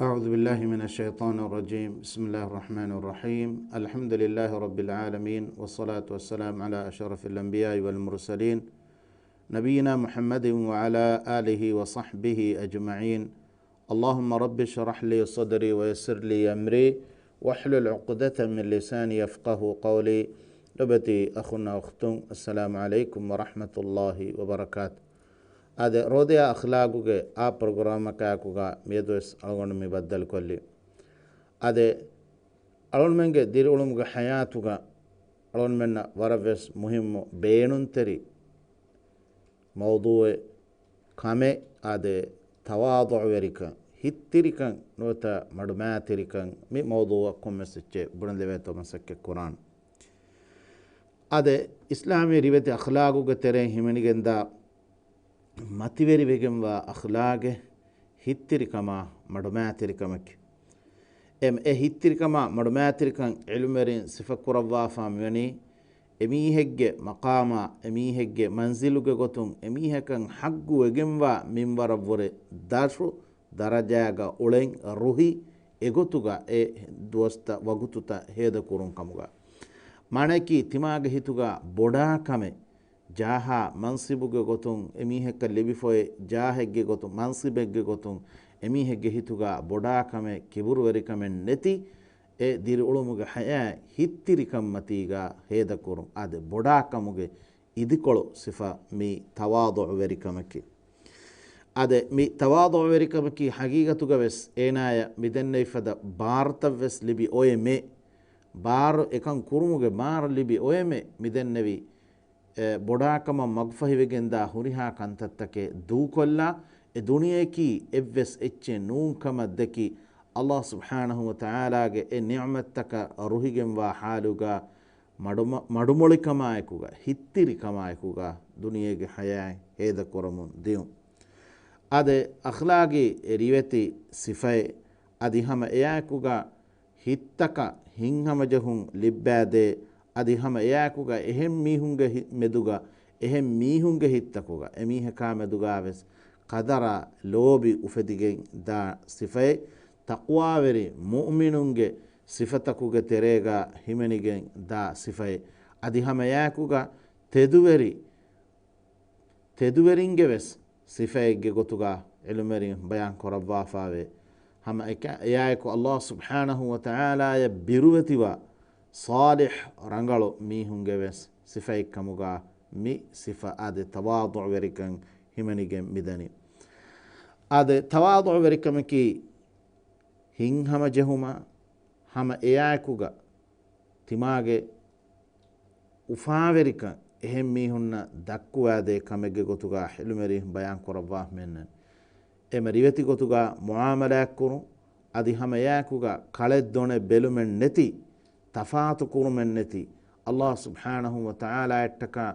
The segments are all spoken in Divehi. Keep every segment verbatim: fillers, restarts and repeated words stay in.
أعوذ بالله من الشيطان الرجيم. بسم الله الرحمن الرحيم. الحمد لله رب العالمين، والصلاة والسلام على أشرف الأنبياء والمرسلين، نبينا محمد وعلى آله وصحبه أجمعين. اللهم رب اشرح لي صدري ويسر لي أمري واحلل عقدة من لساني يفقهوا قولي. ލޮބުވެތި އަޚުންނާ އުޚްތުން، އައްސަލާމު ޢަލައިކުމް ވަރަޙްމަތުﷲި ވަބަރަކާތު. އާދެ، ރޯދަޔާ އަޚްލާގުގެ އާ ޕްރޮގްރާމަކާއެކުގަ މިއަދުވެސް އަޅުގަނޑު މި ބައްދަލުކޮށްލީ. އާދެ، އަޅުގަނޑުމެންގެ ދިރިއުޅުމުގެ ޙަޔާތުގަ އަޅުގަނޑުމެންނަށް ވަރަށްވެސް މުހިއްމު ބޭނުންތެރި މައުޟޫޢެއް ކަމެއް އާދެ، ތަވާޟުޢުވެރިކަން، ހިތްތިރިކަން ނުވަތަ މަޑުމައިތިރިކަން. މި މައުޟޫޢަށް ކޮންމެސް އެއްޗެއް ބުނެދެވޭތޯ މަސައްކަތް ކުރާނަން. އާދެ، އިސްލާމީ ރިވެތި އަޚްލާގުގެ ތެރެއިން ހިމެނިގެންދާ މަތިވެރިވެގެންވާ އަޚްލާގެއް ހިތްތިރިކަމާ މަޑުމައިތިރިކަމަކީ. އެ، އެ ހިތްތިރިކަމާ މަޑުމައިތިރިކަން ޢިލްމުވެރިން ސިފަކުރައްވާފާ މިވަނީ، އެމީހެއްގެ މަޤާމާ، އެމީހެއްގެ މަންޒިލުގެ ގޮތުން އެމީހަކަށް ޙައްޤުވެގެންވާ މިންވަރަށްވުރެ ދަށު ދަރަޖާގަ އުޅެން ރުހި އެގޮތުގަ އެ ދުވަސްތައް ވަގުތުތައް ހޭދަކުރުން ކަމުގަ. މާނައަކީ ތިމާގެ ހިތުގަ ބޮޑާ ކަމެއް، ޖާހާ މަންސިބުގެ ގޮތުން އެމީހަކަށް ލިބިފައި ޖާހެއްގެ ގޮތުން، މަންސިބެއްގެ ގޮތުން އެމީހެއްގެ ހިތުގަ ބޮޑާ ކަމެއް، ކިބުރުވެރިކަމެއް ނެތި، އެ ދިރިއުޅުމުގެ ޙަޔާތް ހިތްތިރިކަންމަތީގަ ހޭދަކުރުން. އާދެ، ބޮޑާކަމުގެ އިދިކޮޅު ސިފަ މި ތަވާޟުޢުވެރިކަމަކީ. އާދެ، މި ތަވާޟުޢުވެރިކަމަކީ ޙަޤީޤަތުގަ ވެސް އޭނާޔަށް މިދެންނެވިފަދަ ބާރުތައް ވެސް ލިބި އޮއެމެ. ބާރު އެކަން ކުރުމުގެ ބާރު ލިބި އޮއެމެ މިދެންނެވި އެ، ބޮޑާކަމަށް މަގުފަހިވެގެންދާ ހުރިހާ ކަންތައްތަކެއް ދޫކޮށްލާ، އެ ދުނިޔެއަކީ އެއްވެސް އެއްޗެއް ނޫންކަމަށް ދެކި، ﷲ ސުބްޙާނަހޫ ވަތަޢާލާގެ އެ ނިޢުމަތްތަކަށް ރުހިގެންވާ ޙާލުގަ މަޑުމަ-، މަޑުމޮޅިކަމާއެކުގަ، ހިތްތިރިކަމާއެކުގަ ދުނިޔޭގެ ޙަޔާތް ހޭދަކުރަމުން ދިޔުން. އާދެ، އަޚްލާގީ ރިވެތި ސިފައެއް އަދި ހަމަ އެއާއެކުގަ ހިތްތަކަށް ހިތްހަމަޖެހުން ލިއްބައިދޭ. އަދި ހަމަ އެއާއެކުގަ އެހެން މީހުންގެ ހި-، މެދުގަ، އެހެން މީހުންގެ ހިތްތަކުގަ، އެމީހަކާ މެދުގަ ވެސް ޤަދަރާ ލޯބި އުފެދިގެން ދާ ސިފައެއް، ތަޤްވާވެރި މުއުމިނުންގެ ސިފަތަކުގެ ތެރޭގަ ހިމެނިގެން ދާ ސިފައެއް. އަދި ހަމަ އެއާއެކުގަ ތެދުވެރި ތެދުވެރިންގެ ވެސް ސިފައެއްގެ ގޮތުގަ ޢިލްމުވެރިން ބަޔާން ކުރައްވާފާވޭ. ހަމަ އެކަ-، އެއާއެކު ﷲ ސުބްޙާނަހޫ ވަތަޢާލާޔަށް ބިރުވެތިވާ ޞާލިޙް ރަނގަޅު މީހުންގެ ވެސް ސިފައެއްކަމުގަ މި ސިފަ އާދެ، ތަވާޟުޢުވެރިކަން ހިމެނިގެން މިދަނީ. އާދެ، ތަވާޟުޢުވެރިކަމަކީ ހިތްހަމަޖެހުމާ، ހަމަ އެއާއެކުގަ ތިމާގެ އުފާވެރިކަން އެހެން މީހުންނަށް ދައްކުވާދޭ ކަމެއްގެ ގޮތުގަ ޢިލްމުވެރިން ބަޔާން ކުރައްވާ މެންނެ. އެމަ ރިވެތި ގޮތުގަ މުޢާމަލާތްކުރުން، އަދި ހަމަ އެއާއެކުގަ ކަޅެއް ދޮނެއް ބެލުމެއް ނެތި، ތަފާތު ކުރުމެއް ނެތި، ﷲ ސުބްޙާނަހޫ ވަތަޢާލާއަށްޓަކާ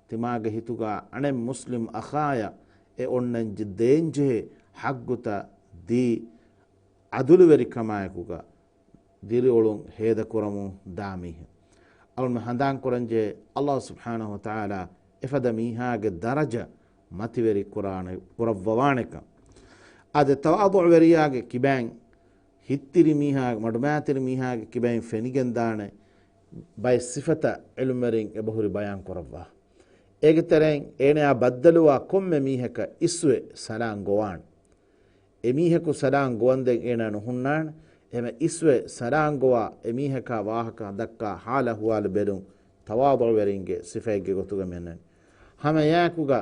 ތިމާގެ ހިތުގަ އަނެއް މުސްލިމް އަޚާޔަށް އެ އޮންނަން ދޭންޖެހޭ ޙައްޤުތައް ދީ، ޢަދުލުވެރިކަމާއެކުގަ ދިރިއުޅުން ހޭދަކުރަމުން ދާ މީހެއް. އަޅުން ހަނދާންކުރަންޖެހޭ، ﷲ ސުބްޙާނަހޫ ވަތަޢާލާ އެފަދަ މީހާގެ ދަރަޖަ މަތިވެރި ކުރާނެ، ކުރައްވަވާނެކަން. އާދެ، ތަވާޟުޢުވެރިޔާގެ ކިބައިން ހިތްތިރި މީހާ، މަޑުމައިތިރި މީހާގެ ކިބައިން ފެނިގެންދާނެ ބައެއް ސިފަތައް ޢިލްމުވެރިން އެބަހުރި ބަޔާން ކުރައްވާ. އޭގެ ތެރެއިން އޭނަޔާ ބައްދަލުވާ ކޮންމެ މީހަކަށް އިސްވެ ސަލާން ގޮވާނެ. އެމީހަކު ސަލާން ގޮވަންދެން އޭނާ ނުހުންނާނެ. އެހެން އިސްވެ ސަލާން ގޮވާ އެމީހަކާ ވާހަކަ ދައްކާ ހާލު އަހުވާލު ބެލުން ތަވާޟުޢުވެރިންގެ ސިފައެއްގެ ގޮތުގަ މެންނަނީ. ހަމަ އެއާއެކުގަ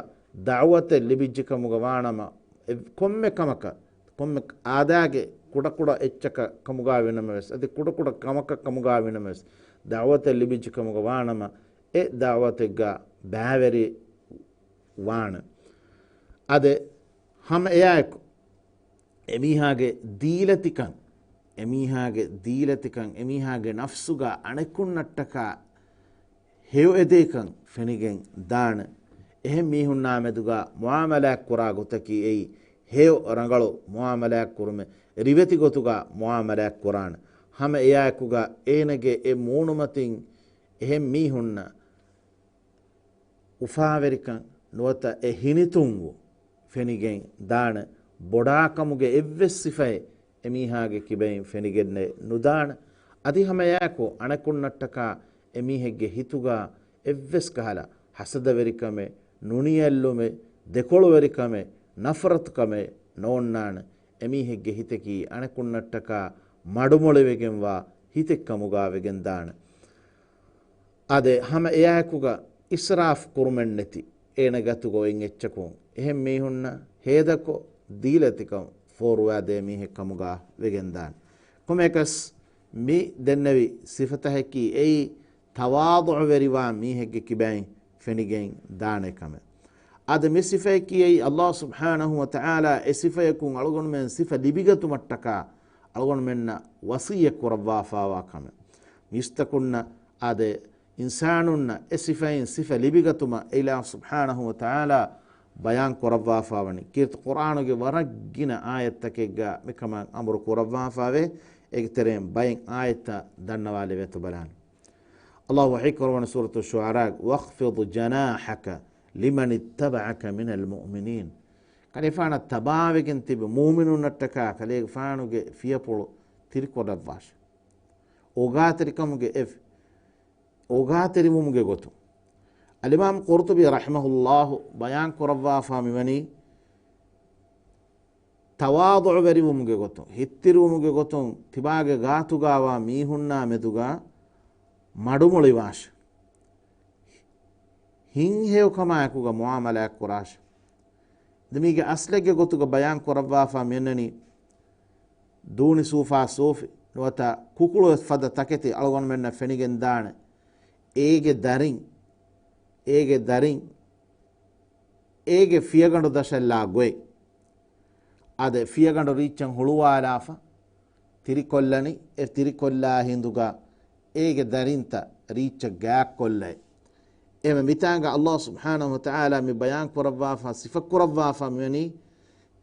ދަޢުވަތެއް ލިބިއްޖެ ކަމުގަ ވާނަމަ، އެ ކޮންމެ ކަމަކަށް، ކޮންމެ އާދައިގެ ކުޑަކުޑަ އެއްޗަކަށް ކަމުގަ ވީނަމަވެސް، އަދި ކުޑަކުޑަ ކަމަކަށް ކަމުގަ ވީނަމަވެސް، ދަޢުވަތެއް ލިބިއްޖެ ކަމުގަ ވާނަމަ، އެ ދަޢުވަތެއްގަ ބައިވެރި ވާނެ. އާދެ، ހަމަ އެއާއެކު އެމީހާގެ ދީލަތިކަން، އެމީހާގެ ދީލަތިކަން، އެމީހާގެ ނަފްސުގަ އަނެކުންނަށްޓަކާ ހެޔޮއެދޭކަން ފެނިގެން ދާނެ. އެހެން މީހުންނާ މެދުގަ މުޢާމަލާތް ކުރާ ގޮތަކީ އެއީ ހެޔޮ ރަނގަޅު މުޢާމަލާތް ކުރުމެއް، ރިވެތި ގޮތުގަ މުޢާމަލާތް ކުރާނެ. ހަމަ އެއާއެކުގަ އޭނަގެ އެ މޫނުމަތިން އެހެން މީހުންނަށް އުފާވެރިކަން ނުވަތަ އެ ހިނިތުންވުން ފެނިގެން ދާނެ. ބޮޑާކަމުގެ އެއްވެސް ސިފައެއް އެމީހާގެ ކިބައިން ފެނިގެންނެއް ނުދާނެ. އަދި ހަމައެއާއެކު އަނެކުންނަށްޓަކާ އެމީހެއްގެ ހިތުގަ އެއްވެސް ކަހަލަ ހަސަދަވެރިކަމެއް، ނުނިޔައެއްލުމެއް، ދެކޮޅުވެރިކަމެއް، ނަފްރަތުކަމެއް ނޯންނާނެ. އެމީހެއްގެ ހިތަކީ އަނެކުންނަށްޓަކާ މަޑުމޮޅިވެގެންވާ ހިތެއްކަމުގަ ވެގެންދާނެ. އާދެ، ހަމަ އެއާއެކުގަ އިސްރާފް ކުރުމެއްނެތި، އޭނަ ގަތުގަ އޮތް އެއްޗަކުން އެހެން މީހުންނަށް ހޭދަކޮށް، ދީލަތިކަން ފޯރުވާދޭ މީހެއްކަމުގަ ވެގެންދާނެ. ކޮމެކަސް މި ދެންނެވި ސިފަތަހަކީ އެއީ ތަވާޟުޢުވެރިވާ މީހެއްގެ ކިބައިން ފެނިގެން ދާނެ ކަމެއް. އާދެ، މި ސިފަޔަކީ އެއީ ﷲ ސުބްޙާނަހޫ ވަތަޢާލާ އެ ސިފަޔަކުން އަޅުގަނޑުމެން ސިފަ ލިބިގަތުމަށްޓަކާ އަޅުގަނޑުމެންނަށް ވަޞިއްޔަތް ކުރައްވާފާވާ ކަމެއް. މީސްތަކުންނަށް އާދެ، އިންސާނުންނަށް އެ ސިފައިން ސިފަ ލިބިގަތުމަށް އެއިލާހު ސުބްޙާނަހޫ ވަތަޢާލާ ބަޔާން ކުރައްވާފާވަނީ. ކީރިތި ޤުރްއާނުގެ ވަރަށް ގިނަ އާޔަތްތަކެއްގަ މިކަމަށް އަމުރު ކުރައްވާފާވޭ. އޭގެ ތެރެއިން ބައެއް އާޔަތްތައް ދަންނަވާލެވޭތޯ ބަލާނަ. ﷲ ވަޙީ ކުރައްވަނީ ސޫރަތު ޝުޢަރާގެ، "واخفض جناحك لمن اتبعك من المؤمنين." ކަލޭގެފާނަށް ތަބާވެގެން ތިބި މުއުމިނުންނަށްޓަކާ ކަލޭގެފާނުގެ ފިޔަޕުޅު ތިރިކޮށްލައްވާށި. އޯގާތެރިކަމުގެ އެ، އޯގާތެރިވުމުގެ ގޮތުން. އަލްއިމާމް ޤުރްޠުބީ ރަޙިމަހުﷲ ބަޔާން ކުރައްވާފާ މިވަނީ، ތަވާޟުޢުވެރިވުމުގެ ގޮތުން، ހިތްތިރިވުމުގެ ގޮތުން ތިބާގެ ގާތުގާވާ މީހުންނާ މެދުގަ މަޑުމޮޅިވާށި. ހިތްހެޔޮކަމާއެކުގަ މުޢާމަލާތް ކުރާށި. ދެން މީގެ އަސްލެއްގެ ގޮތުގަ ބަޔާން ކުރައްވާފާ މިއަންނަނީ، ދޫނި ސޫފާ ސޫފި ނުވަތަ ކުކުޅު ފަދަ ތަކެތި އަޅުގަނޑުމެންނަށް ފެނިގެންދާނެ. އޭގެ ދަރިން، އޭގެ ދަރިން، އޭގެ ފިޔަގަނޑު ދަށަށްލާ ގޮތް. އާދެ، ފިޔަގަނޑު ރީއްޗަށް ހުޅުވާލާފަ، ތިރިކޮށްލަނީ، އެ ތިރިކޮށްލާ ހިނދުގަ އޭގެ ދަރިންތައް ރީއްޗަށް ގާތްކޮށްލައި. އެހެންވެ މިތާނގަ ﷲ ސުބްޙާނަހޫ ވަތަޢާލާ މި ބަޔާން ކުރައްވާފަ، ސިފަ ކުރައްވާފަ މިވަނީ،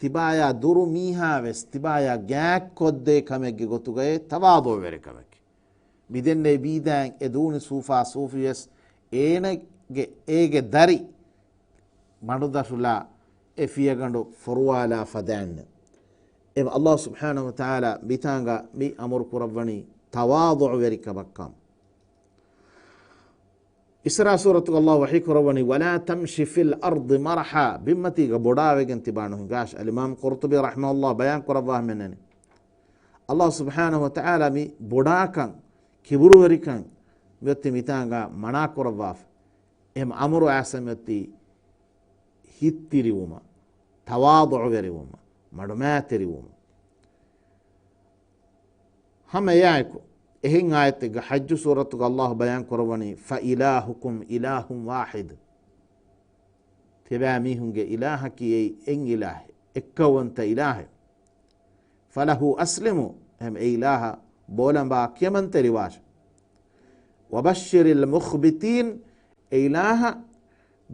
ތިބާޔާ ދުރު މީހާ ވެސް ތިބާޔާ ގާތްކޮށްދޭ ކަމެއްގެ ގޮތުގައި ތަވާޟުޢުވެރިކަމެއް. މިދެންނެވި ބީދާއިން އެ ދޫނި ސޫފާ ސޫފި ވެސް އޭނަގެ، އޭގެ ދަރި މަޑުދަށުލާ އެ ފިޔަގަނޑު ފޮރުވާލާ ފަދައިންނެ. އެ ﷲ ސުބްޙާނަހޫ ވަތަޢާލާ މިތާނގަ މި އަމުރު ކުރައްވަނީ ތަވާޟުޢުވެރިކަމަށްކަން. އިސްރާ ސޫރަތުގަ ﷲ ވަޙީ ކުރައްވަނީ، "ولا تمش في الأرض مرحا." ބިންމަތީގަ ބޮޑާވެގެން ތިބާ ނުހިނގާށި. އަލްއިމާމް ޤުރްޠުބީ ރަޙިމަހުﷲ ބަޔާން ކުރައްވާ މިއަންނަނީ، ﷲ ސުބްޙާނަހޫ ވަތަޢާލާ މި ބޮޑާކަން، ކިބުރުވެރިކަން މިއޮތީ މިތާނގަ މަނާ ކުރައްވާފަ. އެހެން އަމުރު އާސަ މިއޮތީ ހިތްތިރިވުމަށް، ތަވާޟުޢުވެރިވުމަށް، މަޑުމައިތިރިވުމަށް. ހަމަ އެއާއެކު، އެހެން އާޔަތެއްގަ ޙައްޖު ސޫރަތުގަ ﷲ ބަޔާން ކުރައްވަނީ، "فإلهكم إله واحد." ތިބާމީހުންގެ އިލާހަކީ އެއީ އެއް އިލާހެއް، އެއްކައުވަންތަ އިލާހެއް. "فله أسلموا." އެހެން އެ އިލާހަށް ބޯލަނބާ ކިޔަމަންތެރިވާށި. "وبشر المخبتين." އެ އިލާހަށް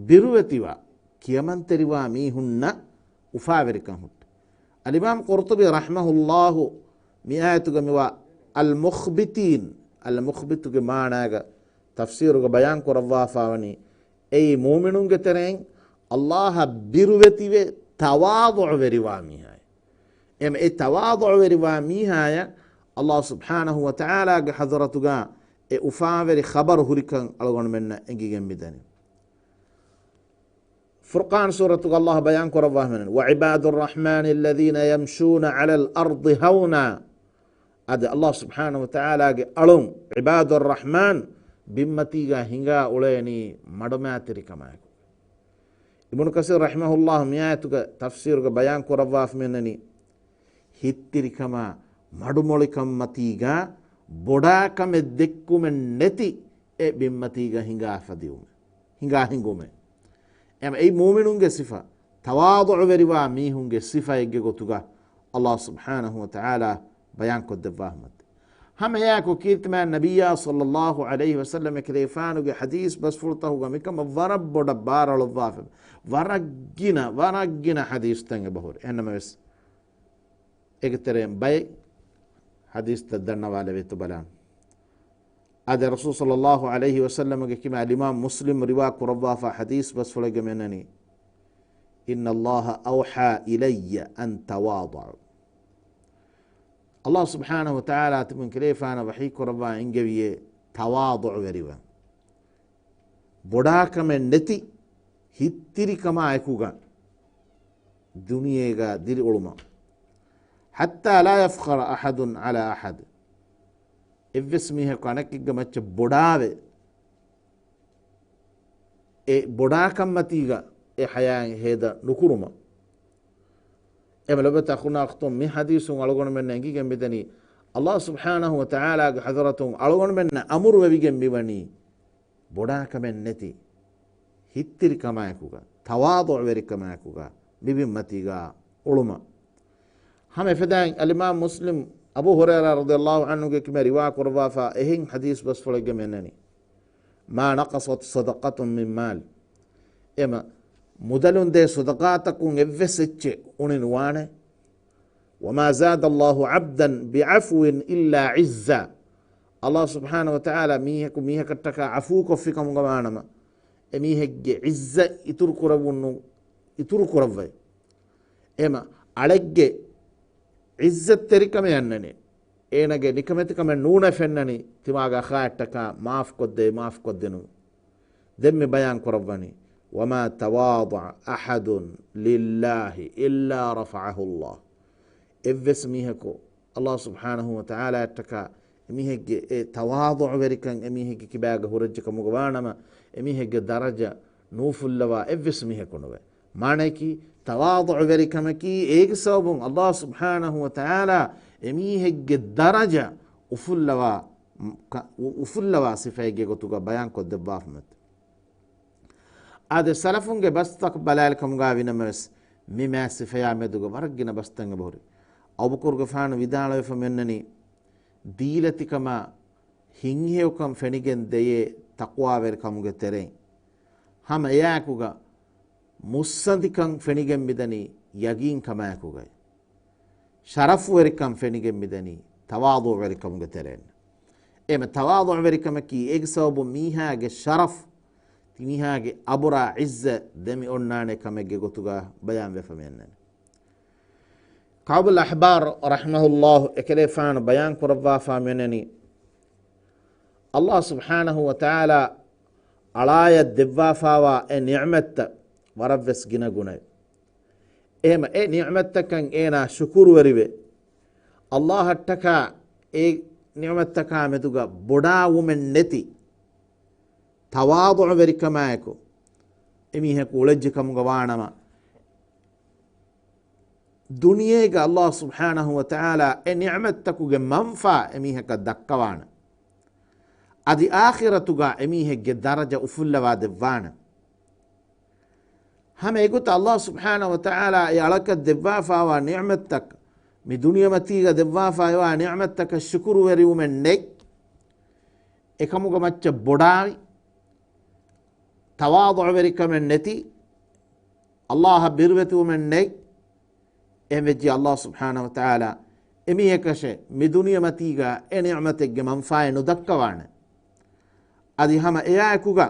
ބިރުވެތިވާ، ކިޔަމަންތެރިވާ މީހުންނަށް އުފާވެރިކަން ހުއްޓު. އަލްއިމާމް ޤުރްޠުބީ ރަޙިމަހުﷲ މި އާޔަތުގަ މިވާ އަލް މުޚްބިތީން، އަލް މުޚްބިތުގެ މާނާގަ ތަފްސީރުގަ ބަޔާން ކުރައްވާފާވަނީ، އެއީ މުއުމިނުންގެ ތެރެއިން ﷲ އަށް ބިރުވެތިވެ ތަވާޟުޢުވެރިވާ މީހާއެއް. އެމަ އެ ތަވާޟުޢުވެރިވާ މީހާޔަށް ﷲ ސުބްޙާނަހޫ ވަތަޢާލާގެ ޙަޟްރަތުގަ އެ އުފާވެރި ޚަބަރު ހުރިކަން އަޅުގަނޑުމެންނަށް އެނގިގެން މިދަނީ. ފުރްޤާން ސޫރަތުގަ ﷲ ބަޔާން ކުރައްވާ ހަމަނަން، "وعباد الرحمن الذين يمشون على الأرض هونا." އަދި ﷲ ސުބްޙާނަހޫ ވަތަޢާލާގެ އަޅުން ޢިބާދުއްރަޙްމާން ބިންމަތީގަ ހިނގާ އުޅޭނީ މަޑުމައިތިރިކަމާއެކު. އިބްނު ކަސީރު ރަޙިމަހުﷲ މިއާޔަތުގެ ތަފްސީރުގަ ބަޔާން ކުރައްވާފަ މިއަންނަނީ، ހިތްތިރިކަމާ މަޑުމޮޅިކަންމަތީގަ ބޮޑާ ކަމެއް ދެއްކުމެއް ނެތި އެ ބިންމަތީގަ ހިނގާފަ ދިއުމެއް، ހިނގާ ހިނގުމެއް. އެމަ އެއީ މުއުމިނުންގެ ސިފަ، ތަވާޟުޢުވެރިވާ މީހުންގެ ސިފައެއްގެ ގޮތުގަ ﷲ ސުބްޙާނަހޫ ވަތަޢާލާ ބަޔާންކޮށްދެއްވާ ހަމަތަ. ހަމަ އެއާއެކު ކީރިތިމާ ނަބިއްޔާ ޞައްލައްލާހު ޢަލައިހި ވަސައްލަމް އެކަލޭފާނުގެ ޙަދީޘް ބަސްފުޅުތަކުގަ މިކަމަށް ވަރަށް ބޮޑަށް ބާރަޅުއްވާފަ، ވަރަށް ގިނަ، ވަރަށް ގިނަ ޙަދީޘްތައް އެބަހުރި. އެހެންނަމަވެސް، އޭގެ ތެރެއިން ބައެއް ޙަދީޘްތައް ދަންނަވާލެވޭތޯ ބަލާން. އާދެ، ރަސޫލު ޞައްލައްލާހު ޢަލައިހި ވަސައްލަމްގެ ކިބައިން އިމާމް މުސްލިމް ރިވާ ކުރައްވާފަ ޙަދީޘް ބަސްފުޅެއްގަ މިއަންނަނީ، "إن الله أوحى إلي أن تواضعوا." ﷲ ސުބްޙާނަހޫ ވަތަޢާލާ ތިބުން ކިލޭފާނަށް ވަޙީ ކުރައްވާ އިންގެވިއޭ ތަވާޟުޢުވެރިވާން. ބޮޑާކަމެއް ނެތި ހިތްތިރިކަމާ އެކުގަ ދުނިޔޭގަ ދިރިއުޅުމަށް. حتى لا يفخر أحد على أحد. އެއްވެސް މީހަކު އަނެކެއްގެ މައްޗަށް ބޮޑާވެ، އެ ބޮޑާކަންމަތީގަ އެ ޙަޔާތް ހޭދަ ނުކުރުމަށް. އެމަ ލޮބުވެތި އަޚުންނާ އުޚްތުން، މި ޙަދީޘުން އަޅުގަނޑުމެން އެނގިގެން މިދަނީ، ﷲ ސުބްޙާނަހޫ ވަތަޢާލާގެ ޙަޟްރަތުން އަޅުގަނޑުމެންނަށް އަމުރު ވެވިގެން މިވަނީ، ބޮޑާކަމެއް ނެތި ހިތްތިރިކަމާއެކުގަ، ތަވާޟުޢުވެރިކަމާއެކުގަ މިބިންމަތީގަ އުޅުމަށް. ހަމަ އެފަދައިން އަލްއިމާމް މުސްލިމް އަބޫ ހުރައިރާ ރަޟިޔަﷲ ޢަންހުގެ ކިބައިން ރިވާ ކުރައްވާފަ އެހެން ޙަދީޘް ބަސްފުޅެއްގެ މިއަންނަނީ، ما نقصت صدقة من مال. އެމަ މުދަލުން ދޭ ޞަދަޤާތަކުން އެއްވެސް އެއްޗެއް އުނި ނުވާނެ. وما زاد الله عبدا بعفو إلا عزا. ﷲ ސުބްޙާނަހޫ ވަތަޢާލާ މީހަކު މީހަކަށްޓަކާ ޢަފޫ ކޮށްފި ކަމުގަ ވާނަމަ، އެ މީހެއްގެ ޢިއްޒަތް އިތުރު ކުރެވުނު، އިތުރު ކުރައްވައި. އެމަ އަޅެއްގެ ޢިއްޒަތްތެރިކަމެއް އަންނަނީ، އޭނަގެ ނިކަމެތިކަމެއް ނޫނޭ ފެންނަނީ، ތިމާގެ އަޚާއަށްޓަކާ މާފްކޮށްދޭ، މާފްކޮށްދިނުން. ދެން މި ބަޔާން ކުރައްވަނީ، وما تواضع أحد لله إلا رفعه الله. އެއްވެސް މީހަކު ﷲ ސުބްޙާނަހޫ ވަތަޢާލާއަށްޓަކާ އެމީހެއްގެ އެ ތަވާޟުޢުވެރިކަން އެމީހެއްގެ ކިބާގަ ހުރެއްޖެ ކަމުގަ ވާނަމަ، އެމީހެއްގެ ދަރަޖަ ނޫފުއްލަވާ އެއްވެސް މީހަކު ނުވޭ. މާނަޔަކީ، ތަވާޟުޢުވެރިކަމަކީ އޭގެ ސަބަބުން ﷲ ސުބްޙާނަހޫ ވަތަޢާލާ އެމީހެއްގެ ދަރަޖަ އުފުއްލަވާ، ކަ-، އު-، އުފުއްލަވާ ސިފައެއްގެ ގޮތުގަ ބަޔާން ކޮށްދެއްވާފަ މެތި. އާދެ، ސަލަފުންގެ ބަސްތަކު ބަލާލި ކަމުގަ ވިނަމަވެސް، މި މާ ސިފަޔާ މެދުގަ ވަރަށް ގިނަ ބަސްތައް އެބަހުރި. އަބޫބަކުރުގެފާނު ވިދާޅުވެފަ މިއަންނަނީ، ދީލަތިކަމާ ހިތްހެޔޮކަން ފެނިގެން ދެޔޭ ތަޤްވާވެރިކަމުގެ ތެރެއިން. ހަމަ އެއާއެކުގަ މުއްސަނދިކަން ފެނިގެން މިދަނީ ޔަގީންކަމާއެކުގައި. ޝަރަފުވެރިކަން ފެނިގެން މިދަނީ ތަވާޟުޢުވެރިކަމުގެ ތެރެއިން. އެމަ ތަވާޟުޢުވެރިކަމަކީ އޭގެ ސަބަބުން މީހާގެ ޝަރަފް، މީހާގެ އަބުރާ ޢިއްޒަތް ދެމި އޮންނާނެ ކަމެއްގެ ގޮތުގަ ބަޔާންވެފަ މިއަންނަނީ. ކަޢުބުލް އަޙްބާރު ރަޙިމަހުﷲ އެކަލޭފާނު ބަޔާން ކުރައްވާފާ މިއަންނަނީ، ﷲ ސުބްޙާނަހޫ ވަތަޢާލާ އަޅާޔަށް ދެއްވާފާވާ އެ ނިޢުމަތްތައް ވަރަށްވެސް ގިނަ ގުނައެއް. އެހެމަ އެ ނިޢުމަތްތަކަށް އޭނާ ޝުކުރުވެރިވެ، ﷲ އަށްޓަކާ އެ ނިޢުމަތްތަކާ މެދުގަ ބޮޑާވުމެއް ނެތި ތަވާޟުޢުވެރިކަމާއެކު އެމީހަކު އުޅެއްޖެ ކަމުގަ ވާނަމަ، ދުނިޔޭގަ ﷲ ސުބްޙާނަހޫ ވަތަޢާލާ އެ ނިޢުމަތްތަކުގެ މަންފާ އެމީހަކަށް ދައްކަވާނެ. އަދި އާޚިރަތުގަ އެމީހެއްގެ ދަރަޖަ އުފުއްލަވާ ދެއްވާނެ. ހަމަ އެގޮތަށް ﷲ ސުބްޙާނަހޫ ވަތަޢާލާ އެ އަޅަކަށް ދެއްވާފާވާ ނިޢުމަތްތައް، މި ދުނިޔެމަތީގަ ދެއްވާފާވާ ނިޢުމަތްތަކަށް ޝުކުރުވެރިވުމެއް ނެތް. އެކަމުގަ މައްޗަށް ބޮޑާވި، ތަވާޟުޢުވެރިކަމެއް ނެތި، ﷲ އަށް ބިރުވެތިވުމެއް ނެތް. އެހެން ވެއްޖެ ﷲ ސުބްޙާނަހޫ ވަތަޢާލާ އެމީހަކަށެއް މި ދުނިޔެމަތީގަ އެ ނިޢުމަތެއްގެ މަންފާއެއް ނުދައްކަވާނެ. އަދި ހަމަ އެއާއެކުގަ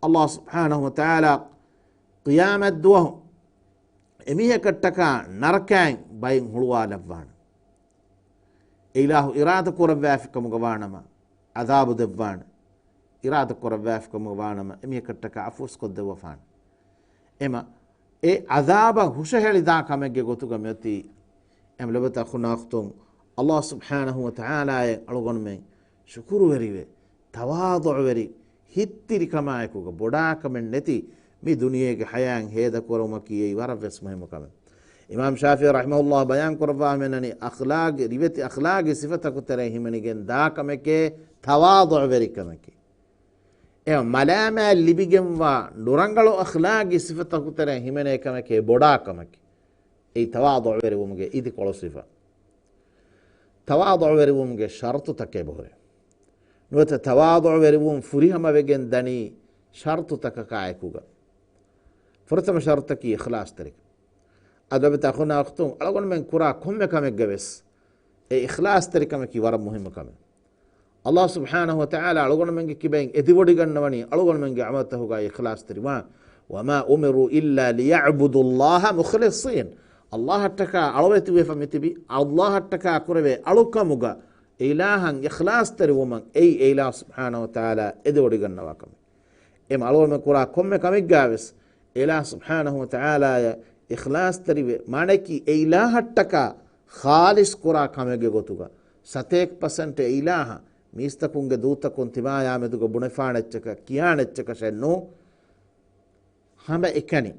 ﷲ ސުބްޙާނަހޫ ވަތަޢާލާ ޤިޔާމަތްދުވަހު އެމީހަކަށްޓަކާ ނަރަކައިން ބައިން ހުޅުވާލައްވާނެ. އެ އިލާހު އިރާދަ ކުރައްވާފި ކަމުގަ ވާނަމަ، ޢަޛާބު ދެއްވާނެ. އިރާދަ ކުރައްވާފި ކަމުގަ ވާނަމަ، އެމީހަކަށްޓަކާ ޢަފޫސް ކޮށްދެއްވަފާނެ. އެމަ، އެ ޢަޛާބަށް ހުށަހެޅިދާ ކަމެއްގެ ގޮތުގަ މިއޮތީ. އެމަ ލޮބުވެތި އަޚުންނާ އުޚްތުން، ﷲ ސުބްޙާނަހޫ ވަތަޢާލާއަށް އަޅުގަނޑުމެން ޝުކުރުވެރިވެ، ތަވާޟުޢުވެރި، ހިތްތިރިކަމާއެކުގަ ބޮޑާކަމެއް ނެތި މި ދުނިޔޭގެ ޙަޔާތް ހޭދަކުރުމަކީ އެއީ ވަރަށްވެސް މުހިއްމު ކަމެއް. އިމާމް ޝާފިޢީ ރަޙިމަހުﷲ ބަޔާން ކުރައްވާ މިއަންނަނީ، އަޚްލާގި، ރިވެތި އަޚްލާގީ ސިފަތަކު ތެރެއިން ހިމެނިގެން ދާ ކަމެކޭ ތަވާޟުޢުވެރިކަމަކީ. އެ މަލާމާތް ލިބިގެންވާ ނުރަނގަޅު އަޚްލާގީ ސިފަތަކު ތެރެއިން ހިމެނޭ ކަމެކޭ ބޮޑާ ކަމަކީ. އެއީ ތަވާޟުޢުވެރިވުމުގެ އިދިކޮޅު ސިފަ. ތަވާޟުޢުވެރިވުމުގެ ޝަރުޠުތަކެއް އެބަހުރޭ. ނުވަތަ ތަވާޟުޢުވެރިވުން ފުރިހަމަވެގެން ދަނީ ޝަރުޠުތަކަކާއެކުގަ. ފުރަތަމަ ޝަރުޠަކީ އިޚްލާޞްތެރިކަން. އަދި ލޮބުވެތި އަޚުންނާ އުޚްތުން، އަޅުގަނޑުމެން ކުރާ ކޮންމެ ކަމެއްގަވެސް އެ އިޚްލާޞްތެރިކަމަކީ ވަރަށް މުހިއްމު ކަމެއް. ﷲ ސުބްޙާނަހޫ ވަތަޢާލާ އަޅުގަނޑުމެންގެ ކިބައިން އެދިވޮޑިގަންނަވަނީ އަޅުގަނޑުމެންގެ ޢަމަލުތަކުގައި އިޚްލާޞްތެރިވާން. وما أمروا إلا ليعبدوا الله مخلصين. އައްލާހަށްޓަކާ އަޅުވެތިވެފަ މިތިބި، އައްލާހަށްޓަކާ ކުރެވޭ އަޅުކަމުގަ އިލާހަށް އިޚްލާޞްތެރިވުމަށް އެއީ އެ އިލާހު ސުބްޙާނަހު ވަތަޢާލާ އެދެވޮޑިގަންނަވާ ކަމެއް. އެމަ އަޅުގަނޑުމެން ކުރާ ކޮންމެ ކަމެއްގާވެސް އެ އިލާހު ސުބްޙާނަހު ވަތަޢާލާޔަށް އިޚްލާޞްތެރިވެ، މާނައަކީ އެ އިލާހަށްޓަކާ ޚާލިޞް ކުރާ ކަމެއްގެ ގޮތުގަ، ސަތޭކަ ޕަސެންޓް އެ އިލާހަށް މީސްތަކުންގެ ދޫތަކުން ތިމާޔާމެދުގަ ބުނެފާނެއްޗަކަށް ކިޔާނެއްޗަކަށެއް ނޫން. ހަމަ އެކަނި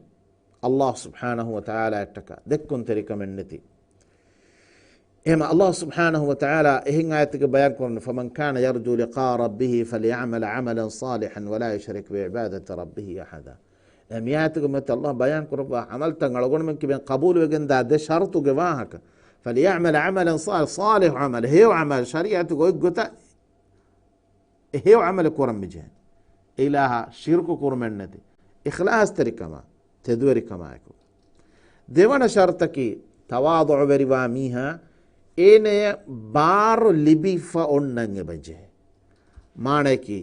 އައްލާހު ސުބްޙާނަހު ވަތަޢާލާއަށްޓަކާ ދެއްކުންތެރިކަމެއް ނެތި. އެހެމަ އައްލާހު ސުބްޙާނަހު ވަތަޢާލާ އެހެން އާޔަތެއްގެ ބަޔާން ކުރަނީ، فَمَنْ كَانَ يَرْجُو لِقَاءَ رَبِّهِ فَلْيَعْمَلْ عَمَلًا صَالِحًا وَلَا يُشْرِكْ بِعِبَادَةِ رَبِّهِ أَحَدًا. އެ މި އާޔަތުގެ މަތިން އައްލާހު ބަޔާން ކުރައްވާ ޢަމަލުތައް އަޅުގަނޑުމެން ކިބެން ޤަބޫލުވެގެންދާ ދެ ޝަރުޠުގެ ވާހަކަ، فَلْيَعْمَلْ عَمَلًا صَالِحًا، ޞާލިޙު ޢަމަލެއް، ހެޔޮ ޢަމަލު، ޝަރީޢަތުގެ އޮތް ގޮތަށް އެ ހެޔޮ ޢަމަލެއް ކުރަން މިޖެހޭ. އެ އިލާހަށް ޝިރުކު ކުރުމެއްނެތި، އިޚްލާޞްތެރިކަމާ، ތެދުވެރިކަމާއެކު. ދެވަނަ ޝަރުޠަކީ، ތަވާޟުޢުވެރިވާ މީހާ އޭނަޔަށް ބާރު ލިބިފަ އޮންނަން އެބަޖެހޭ. މާނައަކީ،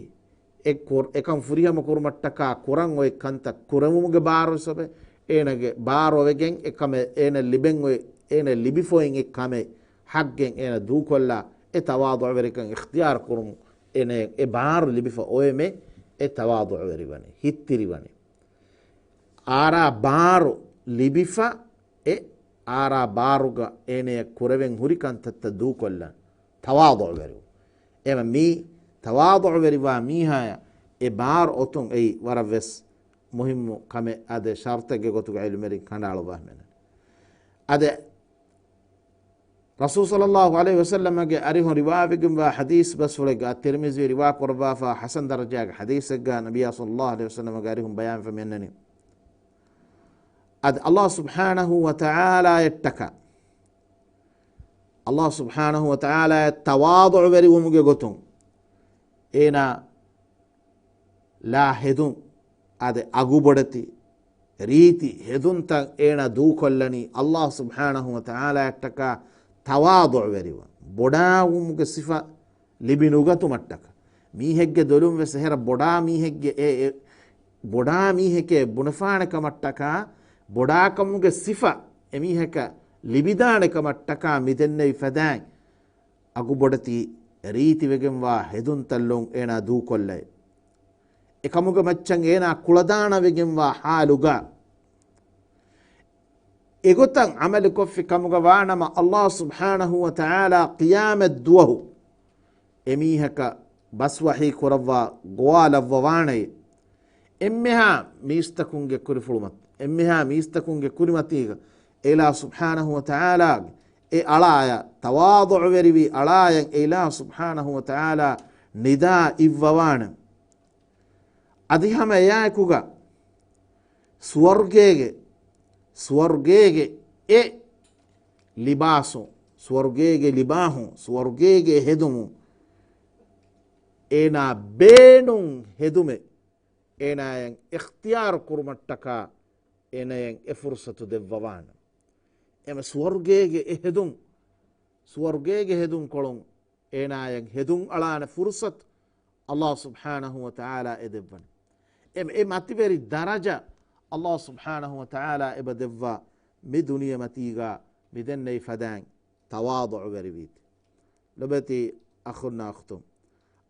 އެ ކުރ-، އެކަން ފުރިހަމަ ކުރުމަށްޓަކާ ކުރަން އޮތް ކަންތައް ކުރެވުމުގެ ބާރުވެސް އޮވޭ. އޭނަގެ ބާރު އޮވެގެން އެ ކަމެއް އޭނަ ލިބެން އޮތް، އޭނަ ލިބިފަ އޮތް އެ ކަމެއް ޙައްޤެއް އޭނަ ދޫކޮށްލާ، އެ ތަވާޟުޢުވެރިކަން އިޚްތިޔާރު ކުރުމުން އޭނަ އެ ބާރު ލިބިފަ އޮވެމެ، އެ ތަވާޟުޢުވެރިވަނީ، ހިތްތިރިވަނީ. އާރާ ބާރު ލިބިފަ، އެ އާރާ ބާރުގަ އޭނަޔަށް ކުރެވެން ހުރި ކަންތައްތައް ދޫކޮށްލަން ތަވާޟުޢުވެރިވުން. އެމަ މީ ތަވާޟުޢުވެރިވާ މީހާޔަށް އެ ބާރު އޮތުން އެއީ ވަރަށް ވެސް މުހިއްމު ކަމެއް. އާދެ، ޝަރުޠެއްގެ ގޮތުގަ ޢިލްމުވެރިން ކަނޑައަޅުއްވާ ހިމެނެ. އާދެ، ރަސޫލު ޞައްލައްލާހު ޢަލައިހި ވަސައްލަމަގެ އަރިހުން ރިވާވެގެންވާ ޙަދީޘް ބަސްފުޅެއްގަ، ތިރްމިޒީ ރިވާ ކުރައްވާފާ ޙަސަން ދަރަޖާގެ ޙަދީޘެއްގަ، ނަބިއްޔާ ޞައްލައްލާހު ޢަލައިހި ވަސައްލަމަގެ އަރިހުން ބަޔާންވެފަ މިއަންނަނީ، އަދި އައްލާހު ސުބްޙާނަހު ވަތަޢާލާއަށްޓަކާ، އައްލާހު ސުބްޙާނަހު ވަތަޢާލާއަށް ތަވާޟުޢުވެރިވުމުގެ ގޮތުން އޭނާ ލާ ހެދުން، އާދެ، އަގުބޮޑެތި ރީތި ހެދުންތައް އޭނާ ދޫކޮށްލަނީ އައްލާހު ސުބްޙާނަހު ވަތަޢާލާއަށްޓަކާ ތަވާޟުޢުވެރިވަން. ބޮޑާވުމުގެ ސިފަ ލިބިނުގަތުމަށްޓަކާ. މީހެއްގެ ދޮލުން ވެސް އެހެރަ ބޮޑާ މީހެއްގެ އެ، އެ، ބޮޑާ މީހެކޭ ބުނެފާނެ ކަމަށްޓަކާ، ބޮޑާކަމުގެ ސިފަ އެމީހަކަށް ލިބިދާނެ ކަމަށްޓަކާ މިދެންނެވި ފަދައިން އަގުބޮޑެތި ރީތިވެގެންވާ ހެދުންތައް ލޮން އޭނާ ދޫކޮށްލައި. އެކަމުގެ މައްޗަށް އޭނާ ކުޅަދާނަވެގެންވާ ޙާލުގަ، އެގޮތަށް ޢަމަލުކޮށްފި ކަމުގަ ވާނަމަ، އައްލާހު ސުބްޙާނަހު ވަތަޢާލާ ޤިޔާމަތް ދުވަހު އެމީހަކަށް ބަސްވަހީ ކުރައްވާ ގޮވާލައްވަވާނެ. އެންމެހާ މީސްތަކުންގެ ކުރިފުޅުމަތި، އެންމެހާ މީސްތަކުންގެ ކުރިމަތީގަ އެ އިލާހު ސުބްޙާނަހު ވަތަޢާލާގެ އެ އަޅާޔަށް، ތަވާޟުޢުވެރިވި އަޅާޔަށް އެ އިލާހު ސުބްޙާނަހު ވަތަޢާލާ ނިދާ އިއްވަވާނެ. އަދި ހަމަ އެއާއެކުގަ ސުވަރުގޭގެ، ސުވަރުގޭގެ އެ ލިބާސު، ސުވަރުގޭގެ ލިބާހު، ސުވަރުގޭގެ ހެދުމު، އޭނާ ބޭނުން ހެދުމެއް އޭނާޔަށް އިޚްތިޔާރު ކުރުމަށްޓަކާ އޭނާޔަށް އެ ފުރުޞަތު ދެއްވަވާނެ. އެމެ ސުވަރުގޭގެ އެ ހެދުން، ސުވަރުގޭގެ ހެދުން ކޮޅުން އޭނާޔަށް ހެދުން އަޅާނެ ފުރުޞަތު އައްލާހު ސުބްޙާނަހު ވަތަޢާލާ އެ ދެއްވަނީ. އެ، އެ މަތިވެރި ދަރަޖަ އައްލާހު ސުބްޙާނަހު ވަތަޢާލާ އެބަ ދެއްވާ މި ދުނިޔެމަތީގަ މިދެންނެވި ފަދައިން ތަވާޟުޢުވެރިވީތީ. ލޮބެތި އަޚުންނާ އުޚްތުން،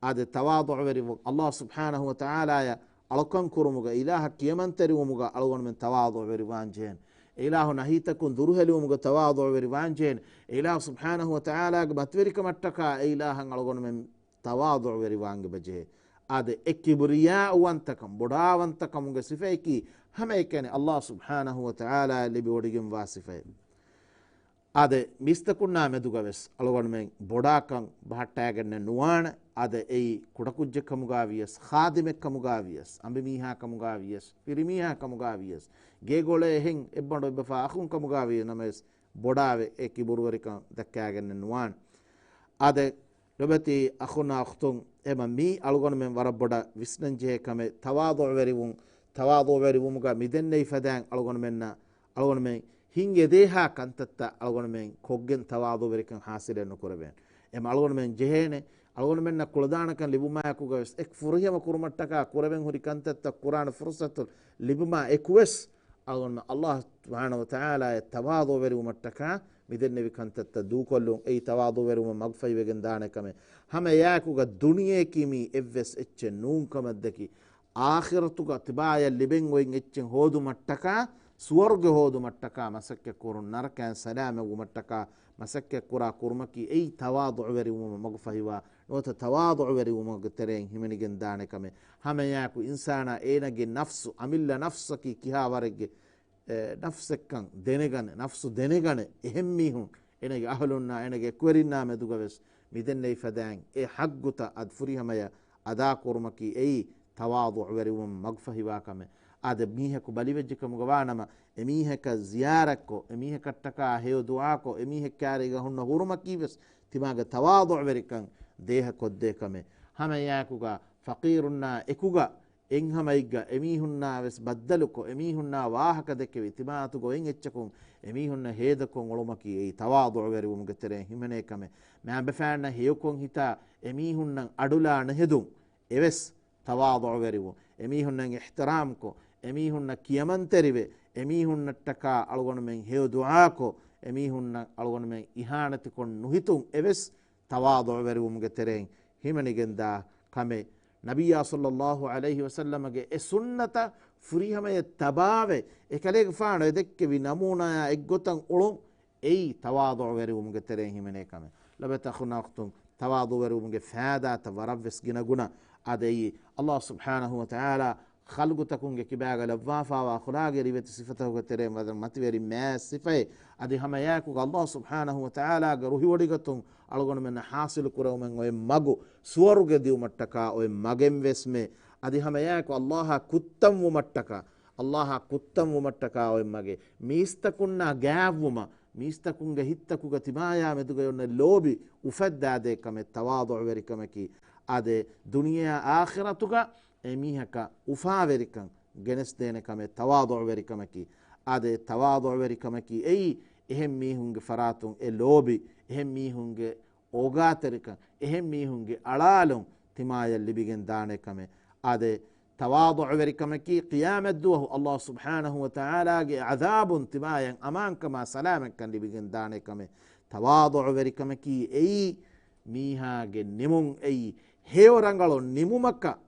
އާދެ، ތަވާޟުޢުވެރިވުން، އައްލާހު ސުބްޙާނަހު ވަތަޢާލާޔަށް އަޅުކަން ކުރުމުގަ، އިލާހަށް ކިޔަމަންތެރިވުމުގަ އަޅުގަނޑުމެން ތަވާޟުޢުވެރިވާން ޖެހޭނެ. އެ އިލާހު ނަހީތަކުން ދުރުހެލިވުމުގަ ތަވާޟުޢުވެރިވާން ޖެހޭނެ. އެ އިލާހު ސުބްޙާނަހު ވަތަޢާލާގެ މަތިވެރިކަމަށްޓަކާ އެ އިލާހަށް އަޅުގަނޑުމެން ތަވާޟުޢުވެރިވާން އެބަޖެހޭ. އާދެ، އެ ކިބުރިޔާއުވަންތަކަން، ބޮޑާވަންތަކަމުގެ ސިފަޔަކީ ހަމައެކަނި އައްލާހު ސުބްޙާނަހު ވަތަޢާލާއަށް ލިބިވޮޑިގެންވާ ސިފައެއް. އާދެ، މީސްތަކުންނާ މެދުގަވެސް އަޅުގަނޑުމެން ބޮޑާކަން ބަހައްޓާގެންނެއް ނުވާނެ. އާދެ، އެއީ ކުޑަކުއްޖެއްކަމުގާވިޔަސް، ޚާދިމެއްކަމުގާވިޔަސް، އަނބިމީހާކަމުގާވިޔަސް، ފިރިމީހާކަމުގާވިޔަސް، ގޭގޮޅޭ އެހެން އެއްބަނޑު އެއްބަފާ އަޚުންކަމުގާވިޔަސް ނަމަވެސް، ބޮޑާވެ އެ ކިބުރުވެރިކަން ދައްކާގެންނެއް ނުވާނެ. އާދެ، ލޮބެތި އަޚުންނާ އުޚްތުން، އެމަ މީ އަޅުގަނޑުމެން ވަރަށް ބޮޑަށް ވިސްނަންޖެހޭ ކަމެއް، ތަވާޟުޢުވެރިވުން، ތަވާޟުޢުވެރިވުމުގަ މިދެންނެވި ފަދައިން އަޅުގަނޑުމެންނަށް، އަޅުގަނޑުމެން ހިނގެދޭހާ ކަންތައްތައް އަޅުގަނޑުމެން ކޮށްގެން ތަވާޟުޢުވެރިކަން ޙާޞިލެއް ނުކުރެވޭނެ. އެމަ އަޅުގަނޑުމެން ޖެހޭނެ، އަޅުގަނޑުމެންނަށް ކުޅަދާނަކަން ލިބުމާއެކުގަވެސް، އެ ފުރިހަމަ ކުރުމަށްޓަކާ ކުރެވެން ހުރި ކަންތައްތައް ކުރާނެ ފުރުޞަތު ލިބުމާ އެކުވެސް، އަޅުގަނޑުމެން ﷲ ސުބްޙާނަހޫ ވަތަޢާލާއަށް ތަވާޟުޢުވެރިވުމަށްޓަކާ މިދެންނެވި ކަންތައްތައް ދޫކޮށްލުން، އެއީ ތަވާޟުޢުވެރިވުމަށް މަގުފަހިވެގެން ދާނެ ކަމެއް. ހަމައެއާއެކުގަ ދުނިޔެއަކީ މީ އެއްވެސް އެއްޗެއް ނޫން ކަމަށްދެކި، އާޚިރަތުގަ ތިބާޔަށް ލިބެން އޮތް އެއްޗެއް ހޯދުމަށްޓަކާ، ސުވަރުގެ ހޯދުމަށްޓަކާ މަސައްކަތްކުރުން، ނަރަކައިން ސަލާމަތްވުމަށްޓަކާ މަސައްކަތްކުރާ ކުރުމަކީ އެއީ ތަވާޟުޢުވެރިވުމަށް މަގުފަހިވާ، ނުވަތަ ތަވާޟުޢުވެރިވުމުގެ ތެރެއިން ހިމެނިގެން ދާނެ ކަމެއް. ހަމައެއާއެކު އިންސާނާ އޭނަގެ ނަފްސު، އަމިއްލަ ނަފްސަކީ ކިހާ ވަރެއްގެ އެ، ނަފްސެއްކަން ދެނެގަނެ، ނަފްސު ދެނެގަނެ، އެހެން މީހުން އޭނަގެ އަހުލުންނާ އޭނަގެ އެކުވެރިންނާ މެދުގަވެސް މިދެންނެވި ފަދައިން އެ ޙައްޤުތައް އަދި ފުރިހަމަޔަށް އަދާކުރުމަކީ އެއީ ތަވާޟުޢުވެރިވުމަށް މަގުފަހިވާ ކަމެއް. އާދެ، މީހަކު ބަލިވެއްޖެކަމުގަ ވާނަމަ، އެމީހަކަށް ޒިޔާރަތްކޮށް، އެމީހަކަށްޓަކާ ހެޔޮ ދުޢާކޮށް، އެމީހެއްކާރީގަ ހުންނަ ހުރުމަކީވެސް ތިމާގެ ތަވާޟުޢުވެރިކަން ދޭހަކޮށްދޭ ކަމެއް. ހަމައެއާއެކުގަ ފަޤީރުންނާ އެކުގަ އެއްހަމައެއްގަ އެމީހުންނާވެސް ބައްދަލުކޮށް، އެމީހުންނާ ވާހަކަ ދެކެވި، ތިމާއަތުގަ އޮތް އެއްޗަކުން އެމީހުންނަށް ހޭދަކޮށް އުޅުމަކީ އެއީ ތަވާޟުޢުވެރިވުމުގެ ތެރެއިން ހިމެނޭ ކަމެއް. މައިންބަފައިންނަށް ހެޔޮކޮށް ހިތާ އެމީހުންނަށް އަޑުލާ ނުހެދުން އެވެސް ތަވާޟުޢުވެރިވުން. އެމީހުންނަށް އިޙްތިރާމްކޮށް، އެމީހުންނަށް ކިޔަމަންތެރިވެ، އެމީހުންނަށްޓަކާ އަޅުގަނޑުމެން ހެޔޮ ދުޢާކޮށް، އެމީހުންނަށް އަޅުގަނޑުމެން އިހާނެތިކޮށް ނުހިތުން އެވެސް ތަވާޟުޢުވެރިވުމުގެ ތެރެއިން ހިމެނިގެންދާ ކަމެއް. ނަބިއްޔާ ޞައްލައްލާހު ޢަލައިހި ވަސައްލަމަގެ އެ ސުންނަތަށް ފުރިހަމަޔަށް ތަބާވެ، އެކަލޭގެފާނު އެ ދެއްކެވި ނަމޫނާޔާ އެއްގޮތަށް އުޅުން، އެއީ ތަވާޟުޢުވެރިވުމުގެ ތެރެއިން ހިމެނޭ ކަމެއް. ލޮބުވެތި އަޚުންނާ އުޚްތުން، ތަވާޟުޢުވެރިވުމުގެ ފާއިދާތައް ވަރަށްވެސް ގިނަގުނަ. އާދެ، އެއީ ﷲ ސުބްޙާނަހޫ ވަތަޢާލާ ޚަލްޤުތަކުންގެ ކިބާގަ ލައްވާފާވާ އަޚުލާގެއް، ރިވެތި ސިފަތަކުގެ ތެރެއިން ވަރަށް މަތިވެރި މާތް ސިފައެއް. އަދި ހަމައެއާއެކުގަ ﷲ ސުބްޙާނަހޫ ވަތަޢާލާގެ ރުހިވޮޑިގަތުން އަޅުގަނޑުމެންނަށް ޙާޞިލު ކުރެވުމެއް އޮތް މަގު، ސުވަރުގެ ދިއުމަށްޓަކާ އޮތް މަގެއްވެސްމެ. އަދި ހަމައެއާއެކު ﷲއާ ކުއްތަންވުމަށްޓަކާ، ﷲއާ ކުއްތަންވުމަށްޓަކާ އޮތް މަގެއް، މީސްތަކުންނާ ގާތްވުމަށް، މީސްތަކުންގެ ހިތްތަކުގަ ތިމާޔާ މެދުގަ އޮންނަ ލޯބި އުފައްދާދޭ ކަމެއް ތަވާޟުޢުވެރިކަމަކީ. އާދެ، ދުނިޔެއާ އާޚިރަތުގަ އެމީހަކަށް އުފާވެރިކަން ގެނެސްދޭނެ ކަމެއް ތަވާޟުޢުވެރިކަމަކީ. އާދެ، ތަވާޟުޢުވެރިކަމަކީ އެއީ އެހެން މީހުންގެ ފަރާތުން އެ ލޯބި، އެހެން މީހުންގެ އޯގާތެރިކަން، އެހެން މީހުންގެ އަޅާލުން ތިމާޔަށް ލިބިގެން ދާނެ ކަމެއް. އާދެ، ތަވާޟުޢުވެރިކަމަކީ ޤިޔާމަތްދުވަހު ﷲ ސުބްޙާނަހޫ ވަތަޢާލާގެ ޢަޛާބުން ތިމާޔަށް އަމާންކަމާ ސަލާމަތްކަން ލިބިގެން ދާނެ ކަމެއް. ތަވާޟުޢުވެރިކަމަކީ އެއީ މީހާގެ ނިމުން، އެއީ ހެޔޮ ރަނގަޅު ނިމުމަކަށް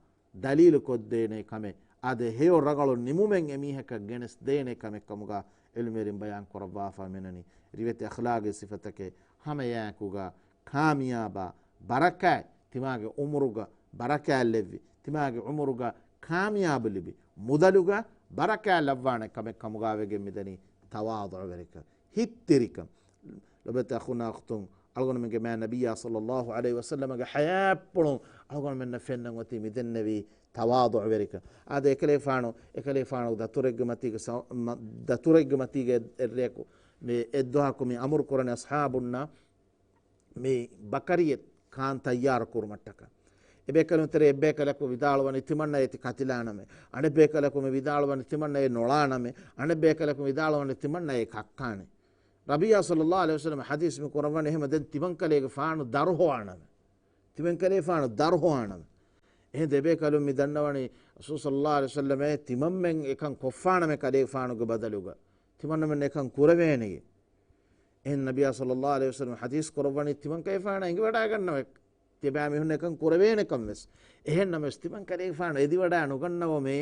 ދަލީލު ކޮށްދޭނެ ކަމެއް. އާދެ، ހެޔޮ ރަނގަޅު ނިމުމެއް އެމީހަކަށް ގެނެސް ދޭނެ ކަމެއް ކަމުގަ ޢިލްމުވެރިން ބަޔާން ކުރައްވާފަ މިނަނީ. ރިވެތި އަޚްލާގީ ސިފަތަކެއް ހަމައެއާއެކުގަ ކާމިޔާބާ، ބަރަކާތް، ތިމާގެ ޢުމުރުގަ ބަރަކާތް ލެއްވި، ތިމާގެ ޢުމުރުގަ ކާމިޔާބު ލިބި، މުދަލުގަ ބަރަކާތް ލައްވާނެ ކަމެއް ކަމުގަ ވެގެން މިދަނީ ތަވާޟުޢުވެރިކަން، ހިތްތިރިކަން. ލޮބުވެތި އަޚުންނާ އުޚްތުން، އަޅުގަނޑުމެންގެ މާތް ނަބިއްޔާ ޞައްލައްލާހު ޢަލައިހި ވަސައްލަމަގެ ޙަޔާތްޕުޅުން އަޅުގަނޑުމެންނަށް ފެންނަން އޮތީ މިދެންނެވި ތަވާޟުޢުވެރިކަން. އާދެ، އެކަލޭފާނު، އެކަލޭފާނު ދަތުރެއްގެ މަތީގަ ސަ-، މަ-، ދަތުރެއްގެ މަތީގަ އެއް-، އެއްރެއަކު މި އެއްދުވަހަކު މި އަމުރު ކުރަނީ އަޞްޙާބުންނަށް މި ބަކަރިއެއް ކާން ތައްޔާރު ކުރުމަށްޓަކާ. އެބޭކަލުން ތެރޭ އެއްބޭކަލަކު ވިދާޅުވަނީ ތިމަންނަ އޭތި ކަތިލާނަމޭ. އަނެއްބޭކަލަކު މި ވިދާޅުވަނީ ތިމަންނަ އޭ ނޮޅާނަމޭ. އަނެއްބޭކަލަކު ވިދާޅުވަނީ ތިމަންނަ އޭ ކައްކާނެ. ރަބިއްޔާ ޞައްލައްލާހު ޢަލައިހި ވަސައްލަމަ ޙަދީޘް މި ކުރައްވަނީ އެހެމަ ދެން ތިމަންކަލޭގެފާނު ދަރުހޮވާނަމޭ. ތިމަންކަލޭފާނު ދަރުހޮވާނަމޭ. އެހެން އެބޭކަލުން މި ދަންނަވަނީ ރަސޫލު ޞައްލައްލާހު ޢަލައިހި ވަސައްލަމައޭ ތިމަންމެން އެކަން ކޮށްފާނަމޭ ކަލޭގެފާނުގެ ބަދަލުގަ. ތިމަންނަމެން އެކަން ކުރެވޭނެޔޭ. އެހެން ނަބިއްޔާ ޞައްލައްލާހު ޢަލައިހި ވަސައްލަމަ ޙަދީޘް ކުރައްވަނީ ތިމަންކަލޭފާނަށް އެނގިވަޑައިގަންނަވަ ތިބާމީހުން އެކަން ކުރެވޭނެކަން ވެސް. އެހެން ނަމަވެސް ތިމަންކަލޭފާނު އެދިވަޑައި ނުގަންނަވަމޭ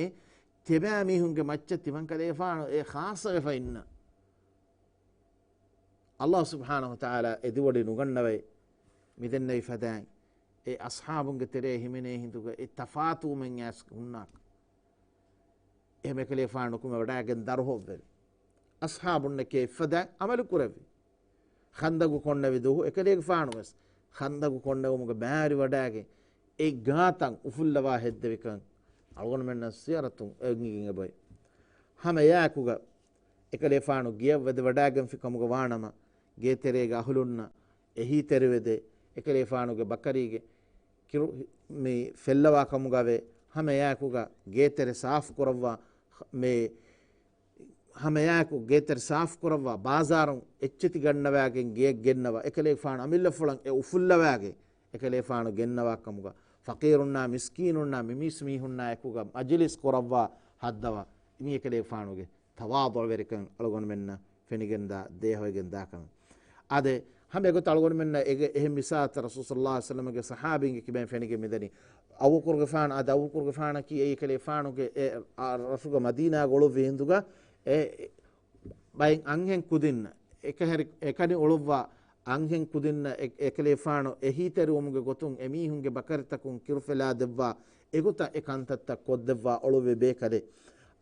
ތިބާމީހުންގެ މައްޗަށް ތިމަންކަލޭފާނު އެ ޚާއްޞަވެފަ އިންނަ. ﷲ ސުބްޙާނަހޫ ވަތަޢާލާ އެދިވަޑައި ނުގަންނަވައި މިދެންނެވި ފަދައިން އެ އަޞްޙާބުންގެ ތެރޭ ހިމެނޭ ހިނދުގަ އެ ތަފާތުވުމެއް އައިސް ހުންނާކަށް. އެހެމަ އެކަލޭފާނު ނުކުމެ ވަޑައިގެން ދަރުހޮއްވެވި. އަޞްޙާބުންނެކޭ އެއްފަދަ ޢަމަލު ކުރެއްވި. ޚަންދަގު ކޮންނެވި ދުވަހު އެކަލޭގެފާނު ވެސް ޚަންދަގު ކޮންނެވުމުގެ ބައިވެރިވަޑައިގެން އެ ގާތަށް އުފުއްލަވާ ހެއްދެވިކަން އަޅުގަނޑުމެންނަށް ސިޔަރަތުން އެނގިގެން އެބައޮތް. ހަމަ އެއާއެކުގަ އެކަލޭފާނު ގެޔަށް ވަދެވަޑައިގެންފި ކަމުގަ ވާނަމަ، ގޭތެރޭގެ އަހުލުންނަށް އެހީތެރިވެދޭ، އެކަލޭފާނުގެ ބަކަރީގެ ކިރު މި ފެއްލަވާ ކަމުގަވެ، ހަމަ އެއާއެކުގަ ގޭތެރެ ސާފު ކުރައްވާ، މި ހަމަ އެއާއެކު ގޭތެރެ ސާފު ކުރައްވާ، ބާޒާރުން އެއްޗެތި ގަންނަވާގެން ގެޔަށް ގެންނަވާ، އެކަލޭފާނު އަމިއްލަފުޅަށް އެ އުފުއްލަވާގެން އެކަލޭފާނު ގެންނަވާ ކަމުގަ، ފަޤީރުންނާ މިސްކީނުންނާ މި މީސް މީހުންނާ އެކުގަ މަޖިލިސް ކުރައްވާ ހައްދަވާ، މީ އެކަލޭފާނުގެ ތަވާޟުޢުވެރިކަން އަޅުގަނޑުމެންނަށް ފެނިގެންދާ ދޭހަވެގެން ދާކަމެއް. އާދެ، ހަމަ އެގޮތަށް އަޅުގަނޑުމެންނަށް އެގެ-، އެހެން މިސާލަކަށް ރަސޫލު ޞައްލައްލާހު ޢަލައިހި ވަސައްލަމަގެ ޞަޙާބީންގެ ކިބައިން ފެނިގެން މިދަނީ. އަބޫބަކުރުގެފާނު، އާދެ، އަބޫބަކުރުގެފާނަކީ އެއީ އެކަލޭގެފާނުގެ އެ، އަ، ރަށުގަ މަދީނާގަ އުޅުއްވި ހިނދުގަ އެ ބައެއް އަންހެން ކުދިންނަށް އެކަހެރި-، އެކަނި އުޅުއްވާ އަންހެން ކުދިންނަށް އެ-، އެކަލޭގެފާނު އެހީތެރިވުމުގެ ގޮތުން އެމީހުންގެ ބަކަރިތަކުން ކިރުފެލާ ދެއްވާ އެގޮތަށް އެ ކަންތައްތައް ކޮށްދެއްވާ އުޅުއްވި ބޭކަލެއް.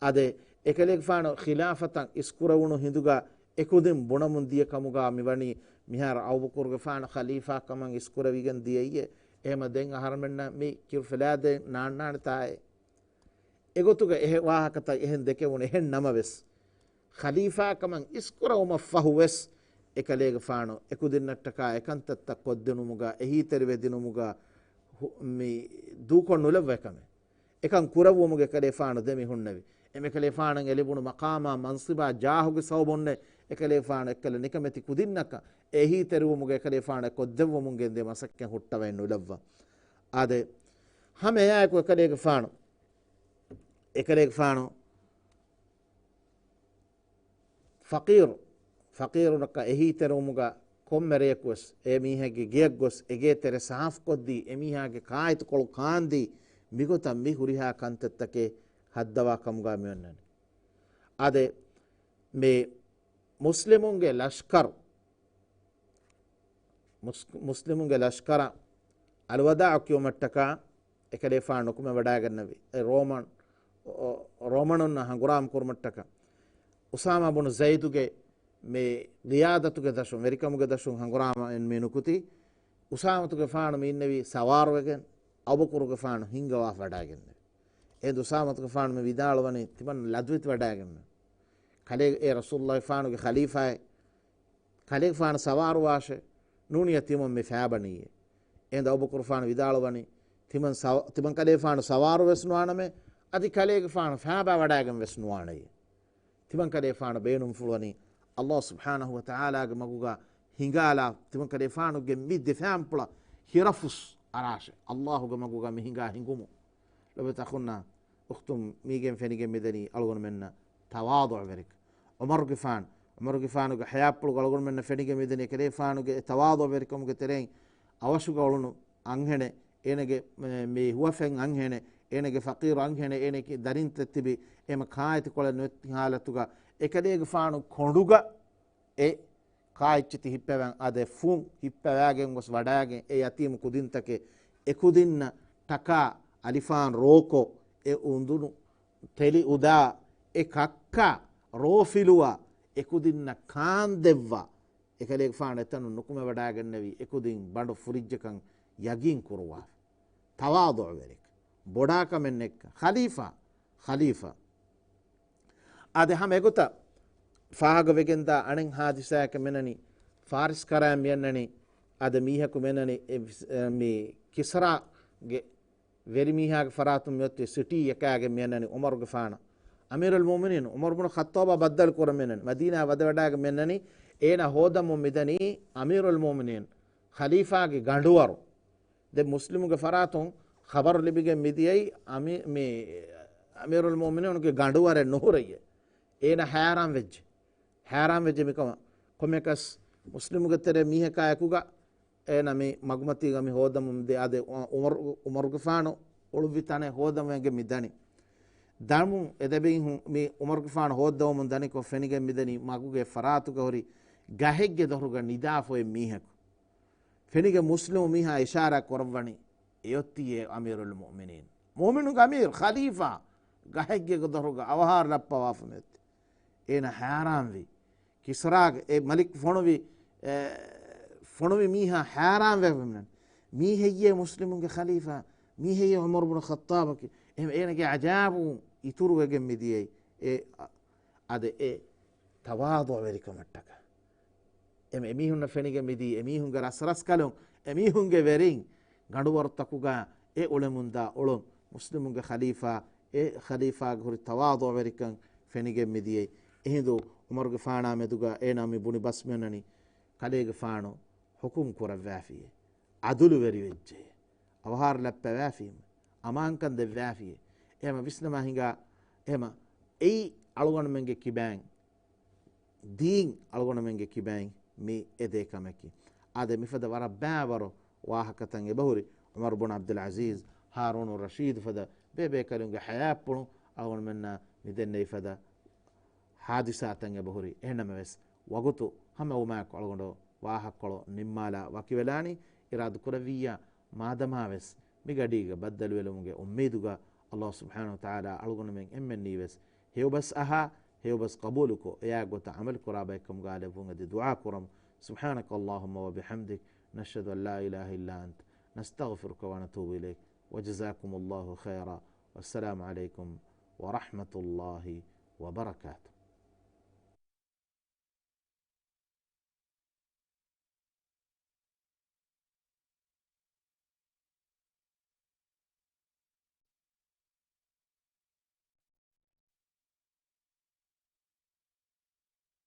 އާދެ، އެކަލޭގެފާނު ޚިލާފަތަށް އިސްކުރެވުނު ހިނދުގަ އެކުދިން ބުނަމުން ދިޔަ ކަމުގަ މިވަނީ މިހާރު އަބޫބަކުރުގެފާނު ޚަލީފާ ކަމަށް އިސްކުރެވިގެން ދިޔައީ. އެހެމަ ދެން އަހަރުމެންނަށް މި ކިރުފެލާދޭން ނާންނާނެތާއޭ. އެގޮތުގަ އެހެ ވާހަކަތައް އެހެން ދެކެވުނު އެހެން ނަމަވެސް، ޚަލީފާ ކަމަށް އިސްކުރެވުމަށްފަހުވެސް އެކަލޭގެފާނު އެކުދިންނަށްޓަކާ އެކަންތައްތައް ކޮށްދިނުމުގަ، އެހީތެރިވެދިނުމުގަ ހު-، މި ދޫކޮށް ނުލައްވަ ކަމެއް. އެކަން ކުރެއްވުމުގެ ކަލޭފާނު ދެމި ހުންނެވި. އެމެ ކަލޭފާނަށް އެ ލިބުނު މަޤާމާ، މަންސިބާ، ޖާހުގެ ސަބަބުންނެ އެކަލޭފާނު އެއްކަލަ ނިކަމެތި ކުދިންނަކަށް އެހީތެރިވުމުގެ އެކަލޭފާނު އެ ކޮށްދެއްވުމުން ގެންދޭ މަސައްކަތް ހުއްޓަވައެއް ނުލައްވާ. އާދެ، ހަމަ އެއާއެކު އެކަލޭގެފާނު، އެކަލޭގެފާނު ފަޤީރު، ފަޤީރުންނަކަށް އެހީތެރިވުމުގަ ކޮންމެ ރެޔަކުވެސް އެ މީހެއްގެ ގެޔަށްގޮސް އެގޭތެރެ ސާފުކޮށްދީ، އެމީހާގެ ކާއެތުކޮޅު ކާންދީ، މިގޮތަށް މި ހުރިހާ ކަންތައްތަކެއް ހައްދަވާ ކަމުގަ މިއޮންނަނީ. އާދެ، މި މުސްލިމުންގެ ލަޝްކަރު، މުސް-، މުސްލިމުންގެ ލަޝްކަރަށް އަލްވަދާޢު ކިޔުމަށްޓަކާ އެކަލޭފާނު ނުކުމެވަޑައިގަންނެވި. އެ ރޯމަން، އޮ-، ރޯމަނުންނަށް ހަނގުރާމަ ކުރުމަށްޓަކާ އުސާމާ ބުނު ޒައިދުގެ މި ގިޔާދަތުގެ ދަށުން، ވެރިކަމުގެ ދަށުން ހަނގުރާމައިން މި ނުކުތީ، އުސާމަތުގެފާނު މި އިންނެވީ ސަވާރުވެގެން، އަބޫބަކުރުގެފާނު ހިންގަވާފަ ވަޑައިގެންނެވި. އެހިނދު އުސާމަތުގެފާނު މި ވިދާޅުވަނީ ތިމަން ލަދުވެތި ވަޑައިގެންނެވި. ކަލޭ އޭ ރަސޫލުﷲ ފާނުގެ ޚަލީފާއެއް، ކަލޭގެފާނު ސަވާރުވާށޭ، ނޫނިޔަ ތިމަން މި ފާބަނީއޭ. އެހިނދު އަބޫބަކުރުފާނު ވިދާޅުވަނީ، ތިމަން ސަވ-، ތިމަން ކަލޭފާނު ސަވާރު ވެސް ނުވާނަމޭ، އަދި ކަލޭގެފާނު ފާބާ ވަޑައިގެން ވެސް ނުވާނެޔޭ. ތިމަން ކަލޭފާނު ބޭނުންފުޅުވަނީ ﷲ ސުބްޙާނަހޫ ވަތަޢާލާގެ މަގުގަ ހިނގާލާ، ތިމަން ކަލޭފާނުގެ މި ދެފާންޕުޅަށް ހިރަފުސް އަރާށޭ، ﷲގެ މަގުގަ މި ހިނގާ ހިނގުމުން. ލޮބުވެތި އަޚުންނާ އުޚްތުން، މީގެން ފެނިގެން މިދަނީ އަޅުގަނޑުމެންނަށް ތަވާޟުޢުވެރިކަން. ޢުމަރުގެފާނު، ޢުމަރުގެފާނުގެ ޙަޔާތްޕުޅުގަ އަޅުގަނޑުމެންނަށް ފެނިގެން މިދަނީ ކަލޭފާނުގެ އެ ތަވާޟުޢުވެރިކަމުގެ ތެރެއިން އަވަށުގަ އުޅުނު އަންހެނެއް، އޭނަގެ މެ-، މި ހުވަފެން އަންހެނެއް، އޭނަގެ ފަޤީރު އަންހެނެއް، އޭނަގެ ދަރިންތައް ތިބި އެމަ ކާއެތިކޮޅެއް ނެތް ހާލަތުގަ އެކަލޭގެފާނު ކޮނޑުގަ އެ ކާއެއްޗިތި ހިއްޕެވެން އާދެ، ފުން ހިއްޕަވާގެން ގޮސް ވަޑައިގެން އެ ޔަތީމު ކުދިންތަކެއް އެކުދިންނަށް ޓަކާ އަލިފާން ރޯކޮށް، އެ އުނދުނު ތެލި އުދާ، އެ ކައްކާ ރޯފިލުވާ، އެކުދިންނަށް ކާންދެއްވާ، އެކަލޭގެފާނު އެތަނުން ނުކުމެވަޑައިގެންނެވި އެކުދިން ބަނޑު ފުރިއްޖެކަން ޔަގީން ކުރުވާ. ތަވާޟުޢުވެރިކަން، ބޮޑާކަމެއް ނެތްކަން. ޚަލީފާ، ޚަލީފާ. އާދެ، ހަމަ އެގޮތަށް ފާހަގަވެގެންދާ އަނެއް ހާދިސާއަކަށް މިއަންނަނީ، ފާރިސް ކަރާ މިއަންނަނީ، އާދެ، މީހަކު މިއަންނަނީ، އެ، އެ، މި ކިސްރާގެ ވެރިމީހާގެ ފަރާތުން މިއޮތީ ސިޓީއަކާގެ މިއަންނަނީ ޢުމަރުގެފާނަށް. އަމީރުލް މުއުމިނީން ޢުމަރު ބުނު ޚައްޠާބާ ބައްދަލު ކުރަން މިއަންނަނީ. މަދީނާ ވަދެވަޑައިގެން މިއަންނަނީ، އޭނަ ހޯދަމުން މިދަނީ އަމީރުލް މުއުމިނީން ޚަލީފާގެ ގަނޑުވަރު. ދެން މުސްލިމުގެ ފަރާތުން ޚަބަރު ލިބިގެން މިދިޔައީ އަމީ-، މި އަމީރުލް މުއުމިނީނުގެ ގަނޑުވަރެއް ނުހުރެއޭ. އޭނަ ހައިރާން ވެއްޖެ. ހައިރާން ވެއްޖެ މިކަމަށް. ކޮންމެއަކަސް މުސްލިމުގެ ތެރޭ މީހަކާ އެކުގަ އޭނަ މި މަގުމަތީގަ މި ހޯދަމުން ދިޔަ އާދެ، އު-، ޢުމަރު، ޢުމަރުގެފާނު އުޅުއްވި ތަނެއް ހޯދަމުން އެނގެ މި ދަނީ. ދަމުން އެ ދެބޭހުން މި ޢުމަރުގެފާނު ހޯއްދަވަމުން ދަނިކޮށް ފެނިގެން މިދަނީ މަގުގެ ފަރާތުގަ ހުރި ގަހެއްގެ ދޮރުގަ ނިދާފަ އޮތް މީހަކު. ފެނިގެން މުސްލިމު މީހާ އިޝާރާތް ކުރައްވަނީ އެއޮތީ އެ އަމީރުލް މުއުމިނީން. މުއުމިނު އަމީރު، ޚަލީފާ، ގަހެއްގެ ދޮރުގަ އަވަހާރަ ލައްޕަވާފަ މިއޮތީ. އޭނަ ހައިރާންވި. ކިސްރާގެ އެ މަލިކް ފޮނުވި، އެ، ފޮނުވި މީހާ ހައިރާންވެ މިނަން. މީ ހެއްޔޭ މުސްލިމުންގެ ޚަލީފާ؟ މީ ހެއްޔޭ ޢުމަރު ބުނު ޚައްޠާބަކީ؟ އެހެން އޭނަގެ ޢަޖާއިބު އިތުރުވެގެން މިދިޔައީ. އެ، އަ، އަދެ އެ ތަވާޟުޢުވެރިކަމަށްޓަކާ. އެ، އެމީހުންނަށް ފެނިގެން މިދީ، އެމީހުންގެ ރަސްރަސްކަލުން، އެމީހުންގެ ވެރިން ގަނޑުވަރުތަކުގަ އެ އުޅެމުންދާ އުޅުން، މުސްލިމުންގެ ޚަލީފާ، އެ ޚަލީފާގެ ހުރި ތަވާޟުޢުވެރިކަން ފެނިގެން މިދިޔައީ. އެހިނދު ޢުމަރުގެފާނާ މެދުގަ އޭނާ މި ބުނި ބަސް މިއޮންނަނީ، ކަލޭގެފާނު ޙުކުމް ކުރައްވާފިއޭ، ޢަދުލުވެރިވެއްޖެ، އަވަހާރަ ލައްޕަވާފީމެ، އަމާންކަން ދެއްވާފިއޭ. އެހެމަ ވިސްނަމާ ހިނގާ، އެހެމަ އެއީ އަޅުގަނޑުމެންގެ ކިބައިން، ދީން އަޅުގަނޑުމެންގެ ކިބައިން މި އެދޭ ކަމަކީ. އާދެ، މިފަދަ ވަރަށް ބައިވަރު ވާހަކަތައް އެބަހުރި ޢުމަރު ބުން ޢަބްދުލް ޢަޒީޒް، ހާރޫނު ރަޝީދު ފަދަ ބޭބޭކަލުންގެ ޙަޔާތްޕުޅު އަޅުގަނޑުމެންނާ މިދެންނެވި ފަދަ ޙާދިސާތައް އެބަހުރި. އެހެންނަމަވެސް، ވަގުތު ހަމަވުމާއެކު އަޅުގަނޑު ވާހަކަކޮޅު ނިންމާލާ ވަކިވެލާނީ. އިރާދަކުރެއްވިއްޔާ މާދަމާވެސް މި ގަޑީގަ ބައްދަލުވެލުމުގެ އުއްމީދުގަ، ﷲ ސުބްޙާނަހޫ ވަތަޢާލާ އަޅުގަނޑުމެން އެންމެންނީވެސް ހެޔޮބަސް އަހާ، ހެޔޮބަސް ޤަބޫލުކޮށް، އެއާ ގޮތަށް ޢަމަލު ކުރާ ބައެއްކަމުގަ ލެއްވުން އެދި ދުޢާ ކުރަމު. سبحانك اللهم وبحمدك، نشهد أن لا إله إلا أنت، نستغفرك ونتوب إليك، وجزاكم الله خيرا، والسلام عليكم ورحمة الله وبركاته.